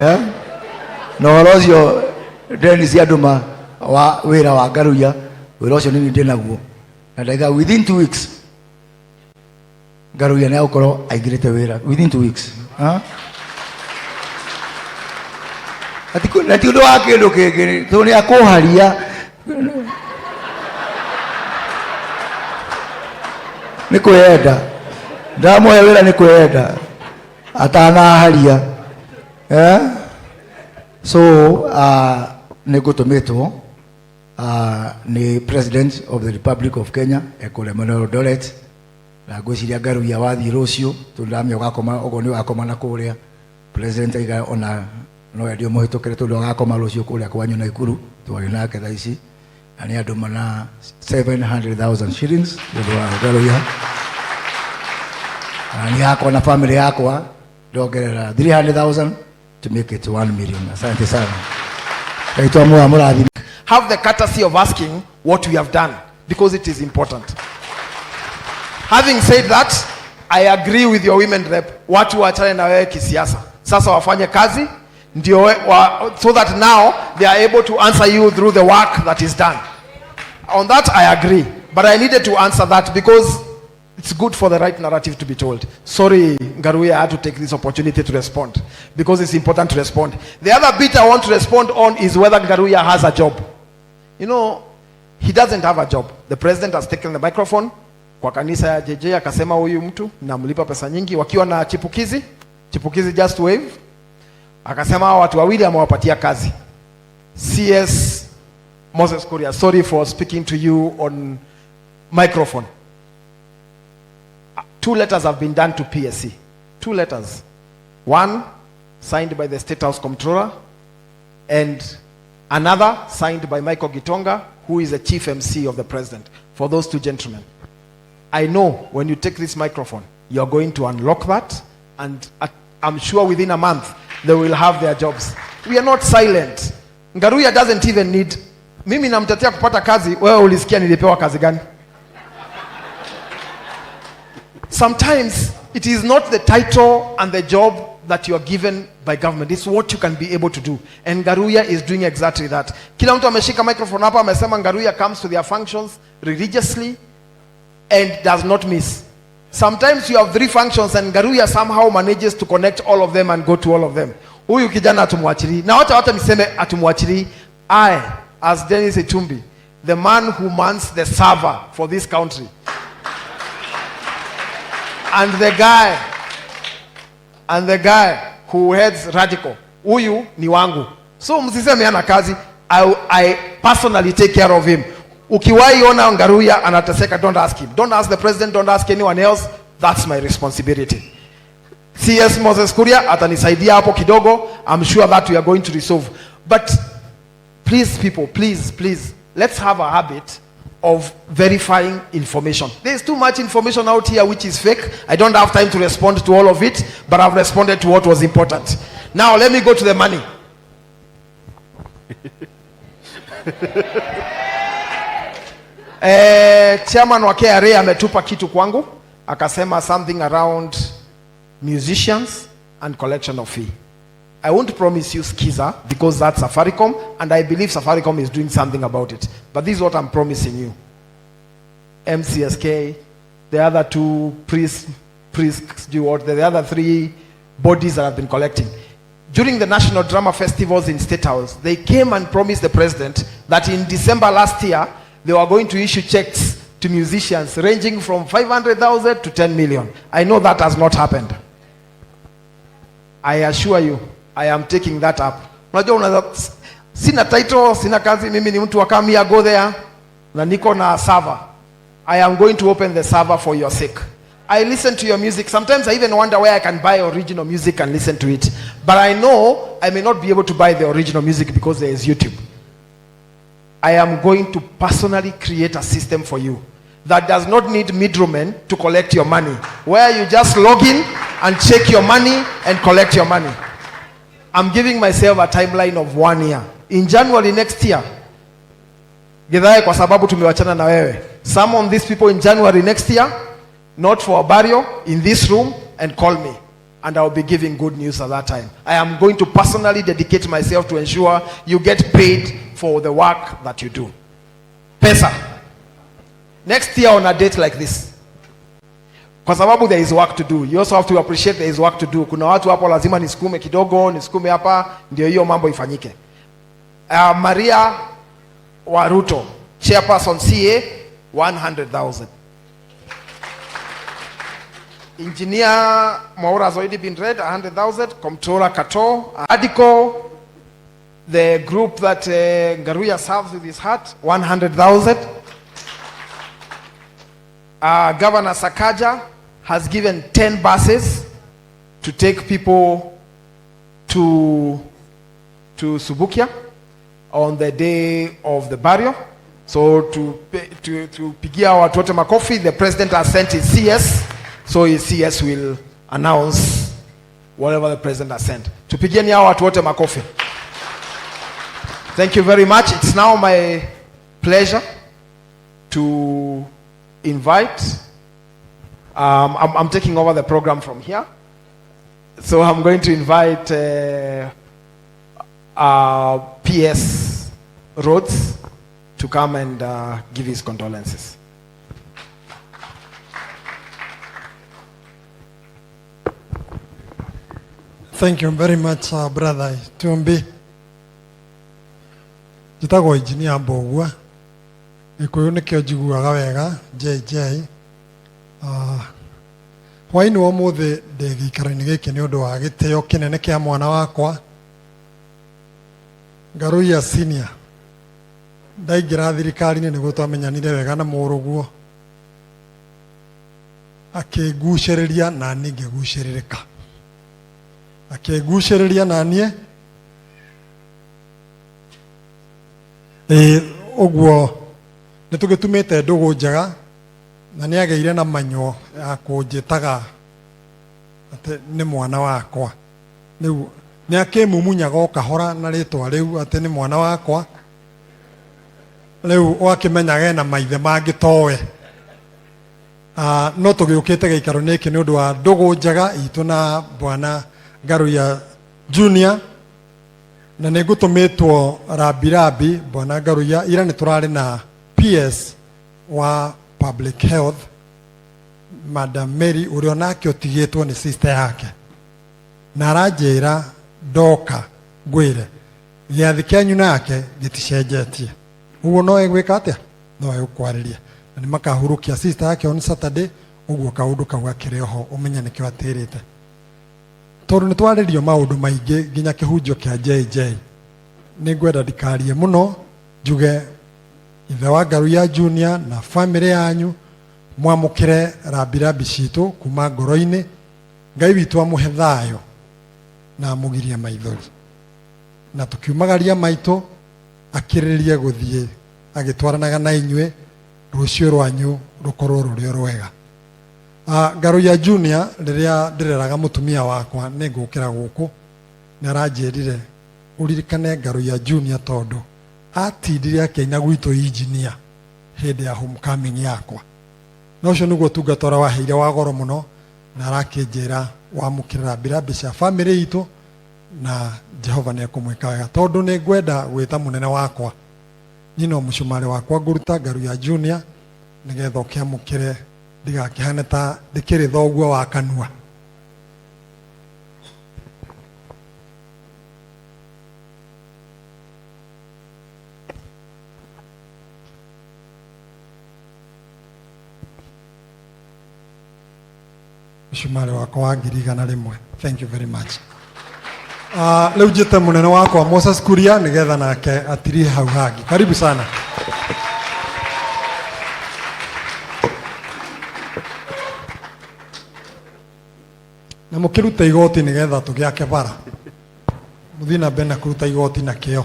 Eh? Na ũhoro ũcio Dennis andũma wa wĩra wa Ngaruiya, wĩra ũcio nĩ niĩ ndĩ naguo, na ndaiga within 2 weeks Ngaruiya nĩ agũkorwo aingĩrĩte wĩra within 2 weeks. Ha? Na ti ũndũ wa kĩndũ kĩngĩ, tondũ nĩ akũharia nĩ kwĩyenda. Ndamũhe wĩra nĩ kwĩyenda atanaharia, eh? So nĩ ngũtũmĩtwo nĩ President of the Republic of Kenya ekũrĩa mwena wa Eldoret, na ngwĩciria Ngaruiya wathiĩ rũciũ, tondũ ndamenya ũgakoma ũguo, nĩ ũgakoma na kũrĩa President aiga ona no ende ũmũhĩtũkĩre, tondũ agakoma rũciũ kũrĩa kwanyu Naikuru. Twarĩ nake thaa ici na nĩ andũ mana 700,000 shillings nĩ ũndũ wa Ngaruiya, na nĩ yakwa na family yakwa ndongerera 300,000 to make it 1 million. Asante sana, Ngai twamũra mũrathime. Have the courtesy of asking what we have done because it is important. Having said that, I agree with your women rep. Watu waachane na wewe kisiasa. Sasa wafanye kazi ndio so that now they are able to answer you through the work that is done. On that I agree. But I needed to answer that because it's good for the right narrative to be told. Sorry, Ngaruiya, I had to take this opportunity to respond because it's important to respond. The other bit I want to respond on is whether Ngaruiya has a job. He doesn't have a job. The president has taken the microphone kwa kanisa ya JJ akasema huyu mtu namlipa pesa nyingi, wakiwa na Chipukizi. Chipukizi, just wave. Akasema hao watu wawili amewapatia kazi. CS Moses Kuria, sorry for speaking to you on microphone. Two letters have been done to PSC. Two letters. One signed by the State House Comptroller and another signed by Michael Gitonga, who is the chief MC of the president, for those two gentlemen. I know when you take this microphone, you're going to unlock that, and I'm sure within a month they will have their jobs. We are not silent. Ngaruiya doesn't even need. Mimi namtetea kupata kazi, wewe ulisikia nilipewa kazi gani? Sometimes it is not the title and the job that you are given by government. It's what you can be able to do. And Ngaruiya is doing exactly that. Kila mtu ameshika microphone hapa amesema Ngaruiya comes to their functions religiously and does not miss. Sometimes you have three functions and Ngaruiya somehow manages to connect all of them and go to all of them. Huyu kijana hatumwachilii. Na wacha niseme hatumwachilii. I, as Dennis Itumbi, the man who mans the server for this country, and the guy who heads Radical, huyu ni wangu. So msiseme ana kazi. I personally take care of him. Ukiwahi ona Ngaruiya anateseka, don't ask him. Don't ask the president, don't ask anyone else. That's my responsibility. CS Moses Kuria atanisaidia hapo kidogo. I'm sure that we are going to resolve. But please, people, please, please, let's have a habit of verifying information. There's too much information out here which is fake. I don't have time to respond to all of it, but I've responded to what was important. Now let me go to the money. Chairman wa KRA ametupa kitu kwangu akasema something around musicians and collection of fee. I won't promise you Skiza because that's Safaricom, and I believe Safaricom is doing something about it. But this is what I'm promising you. MCSK, the other two priests, priests, what, the other three bodies that have been collecting. During the National Drama Festivals in State House, they came and promised the president that in December last year, they were going to issue checks to musicians ranging from 500,000 to 10 million. I know that has not happened. I assure you, I am taking that up. Unajua sina title, sina kazi, mimi ni mtu wa come here, go there, na niko na server. I am going to open the server for your sake. I listen to your music. Sometimes I even wonder where I can buy original music and listen to it. But I know I may not be able to buy the original music because there is YouTube. I am going to personally create a system for you that does not need middlemen to collect your money, where you just log in and check your money and collect your money. I'm giving myself a timeline of 1 year. In January next year, Githae, kwa sababu tumewachana na wewe, summon these people in January next year, not for a burial, in this room, and call me. And I'll be giving good news at that time. I am going to personally dedicate myself to ensure you get paid for the work that you do. Pesa. Next year on a date like this. Kwa sababu there is work to do. You also have to appreciate there is work to do. Kuna watu hapo lazima nisukume kidogo, nisukume hapa ndio hiyo mambo ifanyike. Maria Waruto, chairperson CA, 100,000. Engineer Mwaura has already been read, 100,000. Comptroller Kato, Adiko, the group that Ngaruiya serves with his heart, 100,000. Governor Sakaja has given 10 buses to take people to Subukia on the day of the burial. So to pigia watu wote makofi, the president has sent his CS, so his CS will announce whatever the president has sent. Tupigieni hao watu wote makofi. Thank you very much. It's now my pleasure to invite. I'm taking over the program from here. So I'm going to invite PS Rhodes to come and give his condolences. Thank you very much, brother Tumbi. Njĩtagwo engineer Mbũgua. Gĩkũyũ nĩkĩo njiguaga wega, JJ. Hwaĩ-inĩ wa ũmũthĩ ndĩ gĩikaro-inĩ gĩkĩ nĩ ũndũ wa gĩtĩo kĩnene kĩa mwana wakwa Ngaruiya Senior. Ndaingĩra thirikari-inĩ nĩguo twamenyanire wega na mũrũguo, akĩngucĩrĩria na niĩ ngĩgucĩrĩrĩka, akĩngucĩrĩria na niĩ ĩ ũguo nĩ tũgĩtumĩte ndũgũ njega na nĩ agĩire na manywo ya kũnjĩtaga atĩ nĩ mwana wakwa. Rĩu nĩ akĩmumunyaga o kahora na rĩtwa rĩu atĩ nĩ mwana wakwa. Rĩu wakĩmenyaga ena maithe mangĩ towe. No tũgĩũkĩte gĩikaro-inĩ gĩkĩ nĩ ũndũ wa ndũgũ njega itũ na bwana Ngaruiya Junior, na nĩ ngũtũmĩtwo rambirambi bwana Ngaruiya. Ira nĩ tũrarĩ na PS wa Public Health, Madam Mary, ũrĩa onake ũtigĩtwo nĩ sister yake, na aranjĩra ndoka ngwĩre gĩathĩ kĩanyu nake gĩticenjetie, ũguo no egwĩka atĩa, no egũkwarĩria na nĩ makahurũkia sister yake on Saturday. Ũguo kaũndũ kau gakĩrĩ oho, ũmenye nĩkĩo atĩrĩte, tondũ nĩ twarĩrio maũndũ maingĩ nginya kĩhunjio kĩa JJ. Nĩ ngwenda ndikarie mũno, njuge ithe wa Ngaruiya Junior na family yanyu mwamũkĩre rambirambi citũ kuma ngoro-inĩ. Ngai witũ amũhe thayũ na amũgirie maithori, na tũkiumagaria maitũ akĩrĩrĩrie gũthiĩ agĩtwaranaga na inyuĩ, rũciũ rwanyu rũkorwo rũrĩ o rwega. Ngaruiya Junior, rĩrĩa ndĩreraga mũtumia wakwa nĩ ngũkĩra gũkũ, nĩ aranjĩrire ũririkane Ngaruiya Junior tondũ atindire akĩina gwitũ engineer hĩndĩ ya homecoming yakwa, na ũcio nĩguo ũtungata ũrĩa waheire wa goro mũno, na arakĩnjĩra wamũkĩra rambirambi cia family itũ na Jehova nĩ ekũmwĩka wega. Tondũ nĩ ngwenda gwĩta mũnene wakwa, niĩ no mũcumarĩ wakwa ngũruta Ngaruiya Junior nĩgetha ũkĩamũkĩre, ndigakĩhane ta ndĩkĩrĩ thoguo wa kanua. Mũcumarĩ wakwa wa 100,000. Thank you very much. Rĩu njĩte mũnene wakwa Moses Kuria nĩgetha nake atirie hau hangĩ. Karibu sana. Na mũkĩrute igoti nĩgetha tũgĩake bara, mũthiĩ na mbere na kũruta igoti na kĩo.